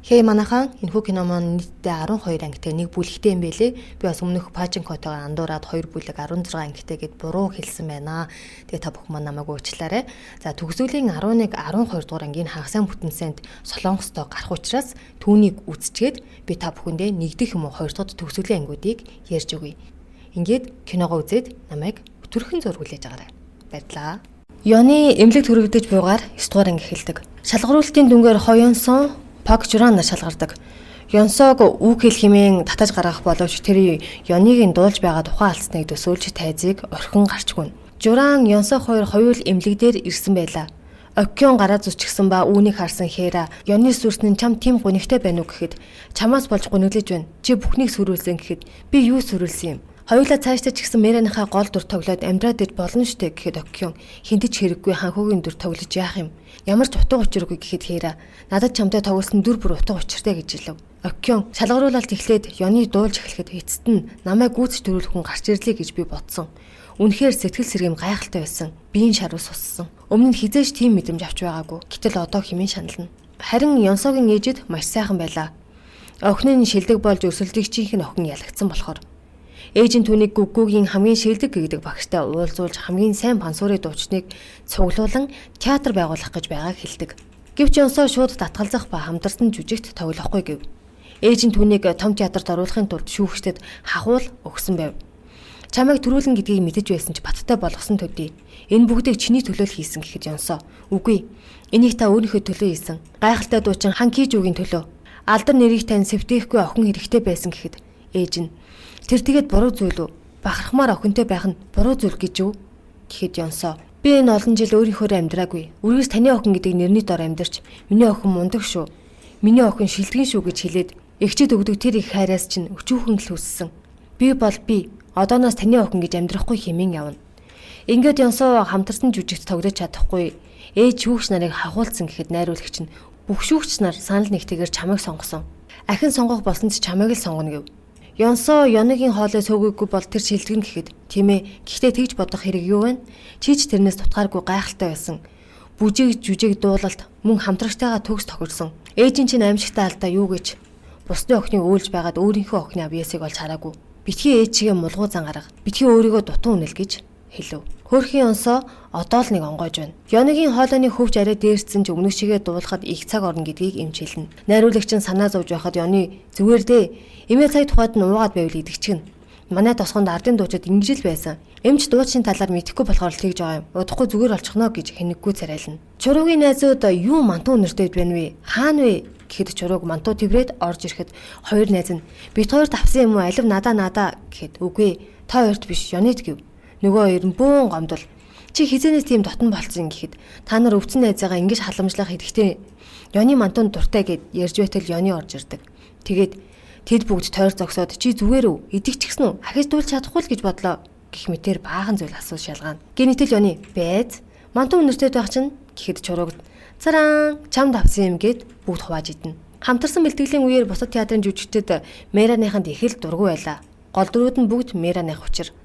Хей манайхан, энэхүү кино маань нийтдээ 12 ангитай нэг бүлэгтэй юм байлээ. Би бас өмнөх Пачинкотойгоо андуураад 2 бүлэг 16 ангитай гэд буруу хэлсэн байна. Тэгээ та бүхэн маань намайг уучлаарай. За, төгсгөлийн 11, 12 дугаар ангийн хагас бүтэн сайнд Солонгостой гарах учраас түүнийг үзчихэд би та бүхэндээ нэгдэх юм уу хоёр дахь төгсгөлийн ангиудыг ярьж өгье. Ингээд киногоо үзээд намайг өтөрхөн зур хүлээж аваарай. Баярлалаа. Ёны эмнэлэг төрөгдөж буйгаар 9 дугаар анги эхэлдэг. Шалгаруулалтын дүнгээр Хоёнсон Пак Журан шалгардаг. Ёнсог үг хэл хэмээн татаж гаргах боловч тэр Ёныг нь дуулж байгаа тухайн алдсныг төсөөлж тайзыг орхин гарчгүй. Журан Ёнсог хоёр хоёул эмнэлэг дээр ирсэн байлаа. Оккион гараа зүсчихсэн ба үүнийг харсан Хера Ёны сүрсэн нь чам тийм гунигтай байна уу гэхэд чамаас болж гуниглаж байна. Чи бүхнийг сүрүүлсэн гэхэд би юу сүрүүлсэн юм? Хоёулаа цаашдаа ч гэсэн Мэраныхаа гол дүр тоглоод амьдраад иж болно штэ гэхэд Оккион хинтэж хэрэггүй ханхуугийн дүр тоглож яах юм? Ямар ч утга учиргүй гэхэд Хера надад чамтай тоглосон дүр бүр утга учиртай гэж хэлв. Оккион шалгаруулалт эхлээд Ёны дуулж эхлэхэд эцэст нь намайг гүйцэж төрүүлэх хүн гарч ирлээ гэж би бодсон. Үнэхээр сэтгэл сэргэм гайхалтай байсан. Биеийн шаруу суссан. Өмнө нь хизээж тийм мэдрэмж авч байгаагүй. Гэтэл одоо хэмээн шанална. Харин Ёнсогийн ээжид маш сайхан байлаа. Охин нь шилдэг болж өрсөлдөгчийнх нь охин ялагдсан болохоор ээж нь түүнийг Гүггүүгийн хамгийн шилдэг гэдэг багштай уулзуулж хамгийн сайн пансуурын дуучныг цуглуулан театр байгуулах гэж байгааг хэлдэг. Гэвч Ёнсоо шууд татгалзах ба хамтарсан жүжигт тоглохгүй гэв. Ээж нь түүнийг том театрт оруулахын тулд шүүгчдэд хахуул өгсөн байв. Чамайг төрүүлэн гэдгийг мэдэж байсан ч баттай болгосон төдий. Энэ бүгдийг чиний төлөө л хийсэн гэхэд Ёнсоо. Үгүй. Энийг та өөрийнхөө төлөө хийсэн. Гайхалтай дуучин хан Кижүүгийн төлөө. Алдар нэрийг тань сэвтээхгүй охин хэрэгтэй байсан гэхэд ээж нь тэр тэгээд буруу зүйл үү? Бахархмаар охинтой байх нь буруу зүйл гэж юу? Гэхэд Ёнсоо. Би энэ олон жил өөрийнхөөрөө амьдраагүй. Үргэлж таны охин гэдэг нэрний дор амьдарч, миний охин мундаг шүү. Миний охин шилдэгэн шүү гэж хэлээд эгчид өгдөг тэр их хайраас чинь өчүүхэн л хүссэн. Би бол би одооноос таны охин гэж амьдрахгүй хэмээн явна. Ингээд Ёнсоо хамтарсан жүжигт тоглож чадахгүй. Ээж шүүгч нарыг хахуулсан гэхэд найруулагч нь бүх шүүгч нар санал нэгтэйгээр чамайг сонгосон. Ахин сонгох болсон ч чамайг л сонгоно гэв. Ёнсоо Ёныгийн хоолой сөөгээгүй бол тэр шилдэгнэ гэхэд тийм ээ. Гэхдээ тэгж бодох хэрэг юу вэ? Чи ч тэрнээс тутгааргүй гайхалтай байсан. Бүжиг жүжиг дуулалт мөн хамтрагчтайгаа төгс тохирсон. Ээж нь чинь аимшигтай алдаа юу гэж бусдын охиныг өөлж байгаад өөрийнхөө охины авьяасыг олж хараагүй. Битгий ээж чигээ мулгуу зан гарга. Битгий өөрийгөө дутуу үнэл гэж хэлв. Хөөрхийн Ёнсоо одоо л нэг онгойж байна. Ёныгийн хоолойны хөвч арай дээрцэн ч өмнөх шигээ дуулахад их цаг орно гэдгийг эмч хэлнэ. Найруулагч нь санаа зовж байхад Ёны зүгээр дээ. Эмээ цаг тухайд нь уугаад байвал идэгчгэн. Манай тосгонд ардын дуучид ингэж л байсан. Эмч дуучин талаар мэдэхгүй болохоор л тэгж байгаа юм. Удахгүй зүгээр олчихно гэж хэнэггүй царайлна. Чуруугийн найзууд юу мантуу нэртэй байна вэ? Хаана вэ? Гэхэд чурууг мантуу тэврээд орж ирэхэд хоёр найз нь бит хоёрт авсан юм уу? Алив надаа надаа гэхэд үгүй та хоёрт биш Ёнид гэв. Нөгөө хоёр нь бөөн гомдол. Чи хизэнээс тийм дотн болцсон гэхэд та нар өвцөн найзаагаа ингэж халамжлах хэрэгтэй. Ёны мантуунд дуртай гэд ярьж байтал Ёны орж ирдэг. Тэгээд тэд бүгд тойр зогсоод чи зүгээр үү? Идэгч гисэн үү? Ахиж дуулж чадахгүй л гэж бодлоо гэх мэтэр баахан зүйл асууж шалгаана. Гинэтэл Ёны байз мантуу үнэртэй байх чинь гэхэд чурууг царан чамд авсан юм гэд бүгд хувааж идэнэ. Хамтарсан бэлтгэлийн үеэр бусад театрын жүжигчдэд Мэраныханд их л дургүй байлаа. Гол дүрүүд нь бүгд Мераных учир.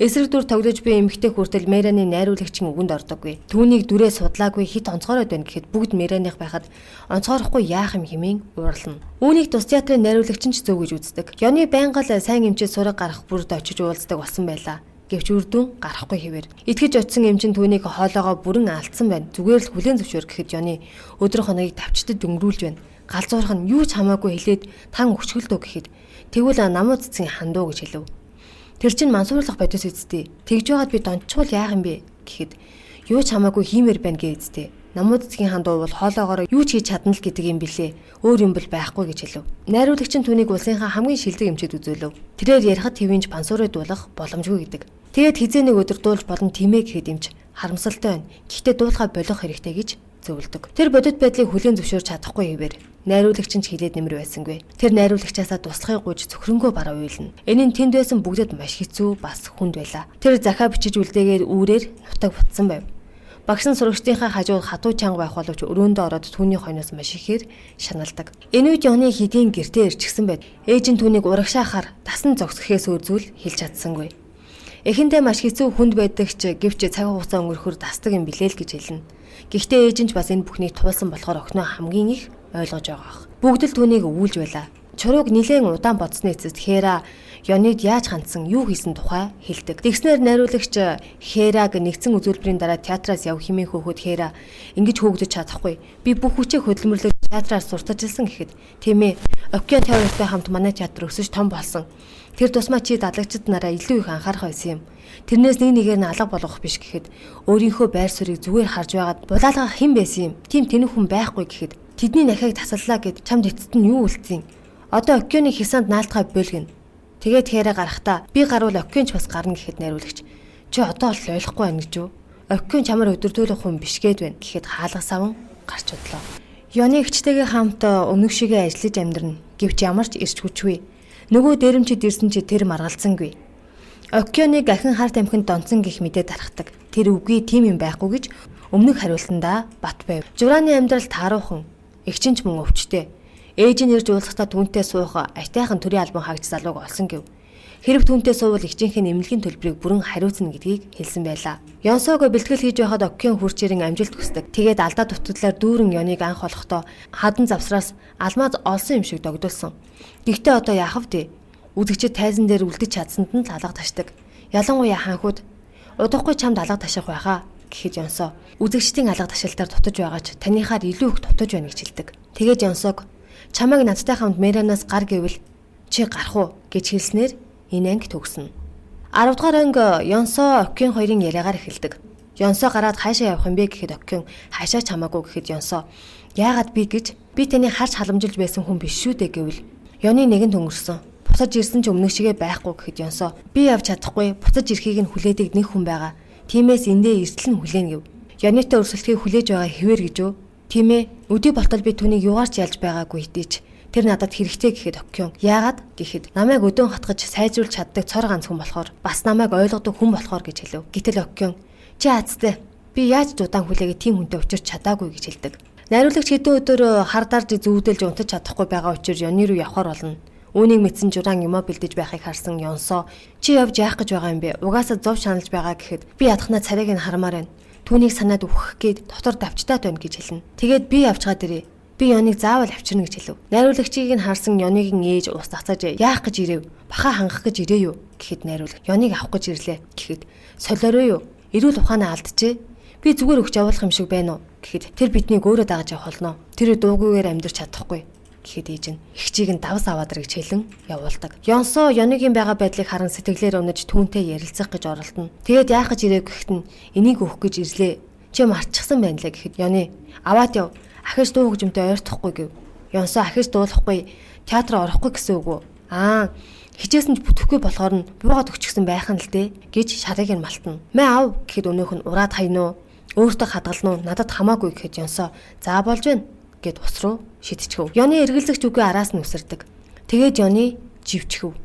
Эсрэг дүр тоглож буй эмэгтэй хүртэл Мераны найруулагчийн үгэнд ордоггүй. Түүнийг дүрээ судлаагүй хит онцгойроод байна гэхэд бүгд Мераных байхад онцгойрохгүй яах юм хэмээн уурлана. Үүнийг тус театрын найруулагч нь ч зөв гэж үздэг. Ёны байнга л сайн эмчээ сураг гарах бүрд очиж уулздаг болсон байлаа. Гэвч үр дүн гарахгүй хэвээр. Итгэж очисон эмч нь түүнийг хоолоогоо бүрэн алдсан байна. Зүгээр л хүлээн зөвшөөр гэхэд Ёны өдөр хоногийг тавчтад өнгөрүүлж байна. Галзуурх нь юу ч хамаагүй хэлээд тан өчгөлдөө гэхэд тэгвэл намуу цэцгийн хандуу гэж хэлв. Тэр чинь мансууруулах бодис үсттэй. Тэгж байгаад би донтчвал яах юм бэ гэхэд юу ч хамаагүй хиймээр байна гэ үсттэй. Намуу цэцгийн хандуу бол хоолоогоороо юу ч хийж чадна л гэдэг юм билээ. Өөр юм бол байхгүй гэж хэлв. Найруулагч нь түүнийг улсынхаа хамгийн шилдэг эмчэд үзүүлв. Тэрээр ярихад твинж пансуурыг дуулах боломжгүй гэдэг. Тэгээд хизээ нэг өдөр дуулж болно тимээ гэхэд эмч харамсалтай байна. Гэхдээ дуулахаа болох хэрэгтэй гэж зөвлөдөг. Тэр бодит байдлыг хүлээн зөвшөөрч чадахгүй хэвээр найруулагч нь ч хилээд нэмэр байсангүй. Тэр найруулагчаасаа туслахыг гуйж цөхрөнгөө бараа уйлна. Энэ нь тэнд байсан бүгдэд маш хэцүү бас хүнд байлаа. Тэр захаа бичиж үлдээгээд үүрээр нутаг бутсан байв. Багш нь сурагчдынхаа хажууд хатуу чанга байх боловч өрөөндөө ороод түүний хойноос маш ихээр шаналдаг. Энэ үед Ёны хэдийн гэртээ ирчихсэн байд. Ээж нь түүнийг урагшаахаар дасан зогсохээс өөр зүйл хэлж чадсангүй. Эхэндээ маш хэцүү хүнд байдаг ч гэвч цаг хугацаа өнгөрөхөөр дасдаг юм билээ л гэж хэлнэ. Гэхдээ ээж нь ч бас энэ бүхнийг туулсан болохоор охиноо хамгийн их ойлгож байгаа. Бүгд л түүнийг өвүүлж байлаа. Чурууг нилээн удаан бодсны эцэст Хера Ёнид яаж хандсан, юу хийсэн тухай хэлдэг. Тэгснээр найруулагч Хераг нэгдсэн үзүүлбэрийн дараа театраас яв хэмээн хөөхөд Хера ингэж хөөгдөж чадахгүй. Би бүх хүчээ хөдөлмөрлөж театраар сурталчилсан гэхэд тийм ээ. Океан Тойртой хамт манай театр өсөж том болсон. Тэр тусмаа чи дадлагчид нараа илүү их анхаарах байсан юм. Тэрнээс нэг нэгээр нь алга болгох биш гэхэд өөрийнхөө байр суурийг зүгээр харж байгаад булаалга хэн байсан юм? Тийм тэнэг хүн байхгүй гэхэд тэдний нахиаг тасаллаа гэд чамд эцэст нь юу үлдсэн? Одоо Океаны хисанд наалтгаа бөлгөнө. Тэгээд хэрэг гарахдаа би гарвал Океан ч бас гарна гэхэд найруулагч чи одоо л ойлгохгүй байна гэж юу? Океан чамаар өдөртөөлөх хүн биш гээд байна гэхэд хаалга саван гарч удлаа. Ёны эгчтэйгээ хамт өмнөх шигээ ажиллаж амьдрна. Гэвч ямар ч ирч хүчгүй. Нөгөө дээрэмчид ирсэн чи тэр маргалцсангүй. Океаныг ахин хар тамхинд донцсон гих мэдээ тархдаг. Тэр үгүй тийм юм байхгүй гэж өмнөх хариултандаа бат байв. Журааны амьдрал тааруухан. Эгчин ч мөн өвчтэй. Ээж нь ирж уулзахдаа түүнтэй суух айтайхан төрийн албан хаагч залууг олсон гэв. Хэрв түүнтэй суувал эгчийнхээ нэмлэгийн төлбөрийг бүрэн хариуцна гэдгийг хэлсэн байлаа. Ёнсоог бэлтгэл хийж байхад Океан хурч ирэн амжилт хүсдэг. Тэгээд алдаа дутагдлаар дүүрэн Ёныг анх олохдоо хадан завсраас алмаз олсон юм шиг догдолсон. Гэхдээ одоо яах вэ? Үзэгчид тайзан дээр үлдэж чадсанд нь л алга ташдаг. Ялангуяа хаанхуд удахгүй чамд алга таших байхаа гэхэд Ёнсоо үзэгчдийн алга ташилтаар дутаж байгаа ч таныхаар илүү их дутаж байна гэж хэлдэг. Тэгээд Ёнсоог чамайг надтай хамт Меранаас гар гэвэл чи гарах уу гэж хэлснээр энэ анги төгснө. 10 дугаар анги Ёнсоо Окин хоёрын яриагаар эхэлдэг. Ёнсоо гараад хаашаа явах юм бэ гэхэд Окин хаашаа ч хамаагүй гэхэд Ёнсоо яагаад би гэж би таны харж халамжилж байсан хүн биш шүү дээ гэвэл Ёны нэгэн төнгөрсөн. Буцаж ирсэн ч өмнөх шигээ байхгүй гэхэд Ёнсоо би явж чадахгүй буцаж ирэхийг нь хүлээдэг нэг хүн байгаа. Тиймээс эндээ эртэл нь хүлээн гэв. Ёнытой өрсөлдөхийг хүлээж байгаа хэвээр гэж үү? Тийм ээ. Өдий болтол би түүнийг юугаар ч ялж байгаагүй хэдий ч тэр надад хэрэгтэй гэхэд Океан яагаад гэхэд намайг өдөөн хатгаж сайжруулж чаддаг цор ганц хүн болохоор бас намайг ойлгодог хүн болохоор гэж хэлв. Гэтэл Океан чи азтай би яаж удаан хүлээгээ тийм хүнтэй учирч чадаагүй гэж хэлдэг. Найруулагч хэдэн өдөр хар дарж зүүдэлж унтаж чадахгүй байгаа учир Ёны руу явхаар болно. Үүнийг мэдсэн Журан юмаа бэлдэж байхыг харсан Ёнсоо чи явж яах гэж байгаа юм бэ? Угаасаа зов шаналж байгаа гэхэд би ядахнаа царайг нь хармаар байна. Түүнийг санаад үхэх гээд дотор давчтаад байна гэж хэлнэ. Тэгээд би явчгаад ирээ. Би Ёныг заавал авчирна гэж хэлв. Найруулагчийг нь харсан Ёныгийн ээж ус цацааж яах гэж ирэв? Баха хангах гэж ирээ юу? Гэхэд найруулагч Ёныг авах гэж ирлээ гэхэд солиороо юу? Эрүүл ухаанаа алдчихэ. Би зүгээр өгч явуулах юм шиг байна уу? Гэхэд тэр биднийг өөрөө дагаж явах болно. Тэр дуугүйгээр амьдрч чадахгүй гэхэд ээж нь эгчийг нь давс аваад ир гэж хэлэн явуулдаг. Ёнсоо Ёныгийн байгаа байдлыг харан сэтгэлээр унаж түүнтэй ярилцах гэж оролдоно. Тэгээд яах гэж ирэв гэхэд нь энийг өгөх гэж ирлээ. Чи марчихсан байна лээ гэхэд Ёны аваад яв. Ахиж дуу хөгжимтэй ойртохгүй гэв. Ёнсоо ахиж дуулахгүй театр орохгүй гэсэн үг үү? Аа хичээсэн ч бүтэхгүй болохоор нь буугаад өгчихсэн байх нь л дээ гэж шарыг нь малтна. Мэ ав гэхэд өнөөх нь ураад хайна уу? Өөртөө хадгална уу? Надад хамаагүй гэхэд Ёнсоо за болж байна гэд ус руу шидчихв. Ёны эргэлзэгч үгүй араас нь үсэрдэг. Тэгээд Ёны живчихв.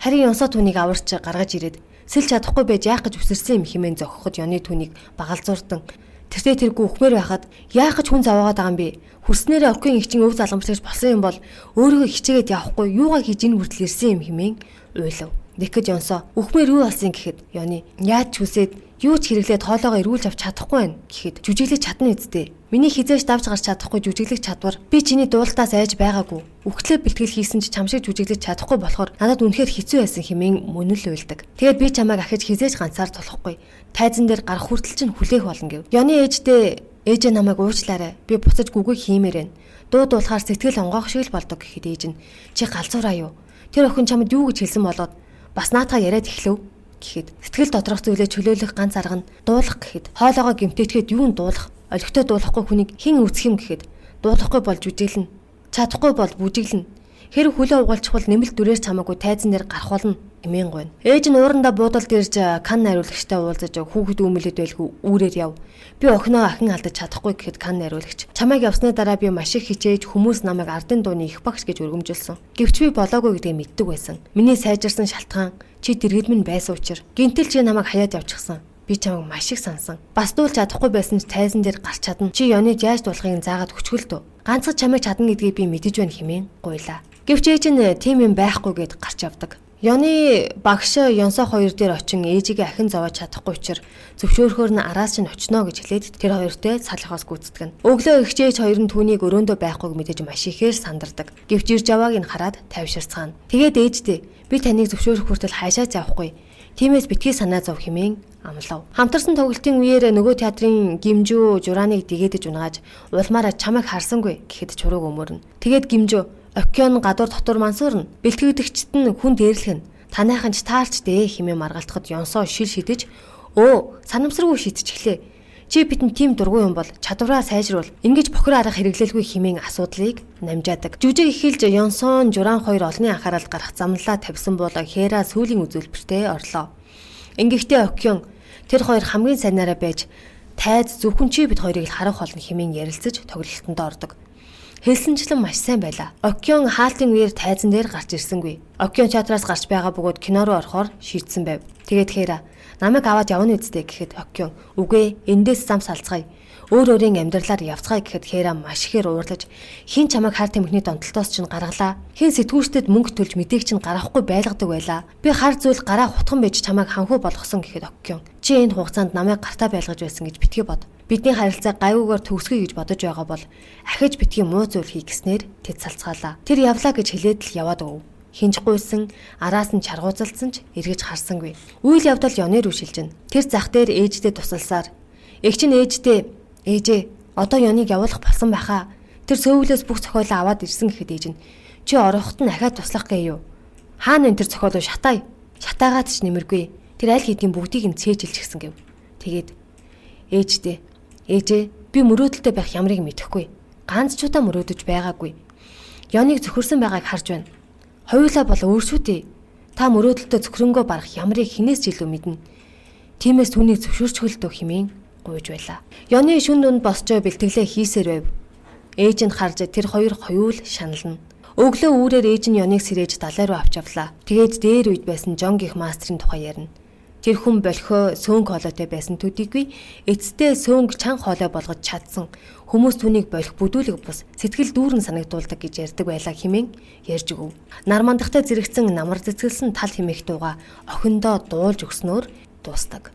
Харин Ёнсоо түүнийг аварч гаргаж ирээд сэлж чадахгүй байж яах гэж үсэрсэн юм хэмээн зохиход Ёны түүнийг багалзуурдан тэртээ тэргүй үхмээр байхад яах гэж хүн зовоогоод байгаа юм бэ? Хүрснээрээ Окин эгчин өв залгамжлагч болсон юм бол өөрийгөө хичээгээд явахгүй юугаа хийж энэ хүртэл ирсэн юм хэмээн уйлав. Тэгэхэд Ёнсоо үхмээр юу болсон гэхэд Ёны яаж ч хүсээд юу ч хэрэглээд хоолоогоо эргүүлж авч чадахгүй байна гэхэд жүжиглэж чадна үсттэй. Миний хизээш давж гарч чадахгүй жүжиглэх чадвар би чиний дуултаас айж байгаагүй. Үхтлээ бэлтгэл хийсэн ч чам шиг жүжиглэж чадахгүй болохоор надад үнэхээр хэцүү байсан хэмээн мөнөл уйлдаг. Тэгээд би чамайг ахиж хизээш ганцаар тулахгүй. Тайзан дээр гарах хүртэл чинь хүлээх болно гэв. Ёны ээждээ ээжээ намайг уучлаарай. Би буцаж гүгэ хиймээр байна. Дуу дуулахаар сэтгэл онгоох шиг л болдог гэхэд ээж нь чи галзуураа юу? Тэр охин чамд юу гэж хэлсэн болоод бас наатаа яриад эхлэв гэхэд сэтгэл доторх зүйлээ чөлөөлөх ганц арга нь дуулах гэхэд хоолоогоо гимтээчгээд юу н дуулах олигтой дуулахгүй хүнийг хэн үүсэх юм гэхэд дуулахгүй бол жүжиглэнэ. Чадахгүй бол бүжиглэнэ. Хэрэг хөлөө угаалчихвал нэмэлт дүрээр чамаагүй тайзан дээр гарах болно хэмээн гойно. Ээж нь уурандаа буудалд ирж Кан найруулагчтай уулзаж хүүхэд үүмэлэд байлгүй үүрээр яв. Би охиноо ахин алдаж чадахгүй гэхэд Кан найруулагч чамайг явсны дараа би маш их хичээж хүмүүс намайг ардын дууны их багш гэж өргөмжилсөн. Гэвч би болоогүй гэдгийг мэддэг байсан. Миний сайжирсан шалтгаан чи дэргэд минь байсан учраас гинтэл чи намайг хаяад явчихсан. Би чамайг маш их сансан. Бас дуулж чадахгүй байсан ч тайзан дээр гарч чадна. Чи Ёныг яаж дуулахыг заагаад өчгөл дөө. Ганцхан чамайг чадна гэдгийг би мэдэж байна хэмээн гуйлаа. Гэвч ээж нь тийм юм байхгүй гэд гарч явдаг. Ёны багш Ёнсоо хоёр дээр очин ээжигээ ахин зовоож чадахгүй учир зөвшөөрөхөөр нь араас чинь очино гэж хэлээд тэр хоёртой салхаас гүйцэтгэнэ. Өглөө эгч ээж хоёр нь түүнийг өрөөндөө байхгүйг мэдэж маш ихээр сандардаг. Гэвч ирж явааг нь хараад тайвширцгаана. Тэгээд ээждээ би таныг зөвшөөрөх хүртэл хайшаа явахгүй. Тиймээс битгий санаа зов хэмээн амлав. Хамтарсан тоглолтын үеэр нөгөө театрын гимжүү журааныг дэгээдэж унгааж улмаараа чамайг харсангүй гэхэд чурууг өмөрнө. Тэгээд гимжүү Океан гадуур дотор мансуурна. Бэлтгэгдэгчд нь хүн дээрлэх нь. Танайхан ч таарч дээ хэмээн маргалтахад Ёнсоо шил шидэж өө санамсаргүй шидчихлээ. Чи бидэнд тийм дургүй юм бол чадвараа сайжруул. Ингэж бохир арга хэрэглээлгүй хэмээн асуудлыг намжаадаг. Жүжиг эхэлж Ёнсон Журан хоёр олонний анхаарал гарах замлаа тавьсан бол Хера сүүлийн үзүүлбэртээ орлоо. Ингэхдээ Океан тэр хоёр хамгийн сайнараа байж тайз зөвхөн чи бид хоёрыг л харах болно хэмээн ярилцаж тоглолтонд ордог. Хэлсэнчлэн маш сайн байлаа. Океан хаалтын үеэр тайзан дээр гарч ирсэнгүй. Океан театраас гарч байгаа бөгөөд кино руу орохоор шийдсэн байв. Тэгээд Хера намайг аваад явна үсттэй гэхэд Океан үгүй эндээс зам салцгаая. Өөр өөрийн амьдралаар явцгаая гэхэд Хера маш ихээр уурлаж хин чамайг хар тамхины донтолтоос чинь гаргалаа. Хин сэтгүүчдэд мөнгө төлж мэдээг чинь гаргахгүй байлгадаг байлаа. Би хар зүйл гараа хутхан байж чамайг ханхуу болгосон гэхэд Океан чи энэ хугацаанд намайг гартаа байлгаж байсан гэж битгий бод. Бидний харилцаа гайгүйгээр төгсгөе гэж бодож байгаа бол ахиж битгий муу зүйл хий гэснээр тэд салцгаалаа. Тэр явлаа гэж хэлээд л яваад өгөв. Хинж гуйсан, араас нь чаргуузалсан ч эргэж харсангүй. Үйл явдал ёны рүү шилжинэ. Тэр зах дээр ээждээ тусалсаар эгч нь ээждээ ээжээ одоо ёныг явуулах болсон байхаа. Тэр сөөвлөөс бүх зохиолоо аваад ирсэн гэхэд ээж нь чи орохот нь ахиад туслах гээ юу? Хаана энэ тэр зохиолоо шатаа. Шатаагаад ч нэмэргүй. Тэр аль хэдийн бүгдийг нь цээжилчихсэн гэв. Тэгээд ээждээ ээжээ би мөрөөдөлтэй байх ямрыг мэдэхгүй. Ганц ч удаа мөрөөдөж байгаагүй. Ёныг зөхөрсөн байгааг харж байна. Хоёулаа бол өөр шүү дээ. Та мөрөөдөлтөд зөхрөнгөө барах ямрыг хинээс ч илүү мэднэ. Тиймээс түүнийг зөвшөөрчгөл дөө хэмээн гуйж байлаа. Ёны шүн дунд босчоо бэлтгэлээ хийсээр байв. Ээж нь харж тэр хоёр хоёул шанална. Өглөө үүрээр ээж нь Ёныг сэрээж далай руу авч явлаа. Тэгээд дээр үед байсан Жонгих мастрын тухай ярина. Тэр хүн болохоо сөөнг хоолойтой байсан төдийгүй эцэстээ сөөнг чанга хоолой болгож чадсан. Хүмүүс түүнийг болох бүдүүлэг бус сэтгэл дүүрэн санагдуулдаг гэж ярьдаг байлаа хэмээн ярьж өгөв. Нар мандахтай зэрэгцэн намар цэцгэлсэн тал хэмээх дууга охиндоо дуулж өгснөөр дуустдаг.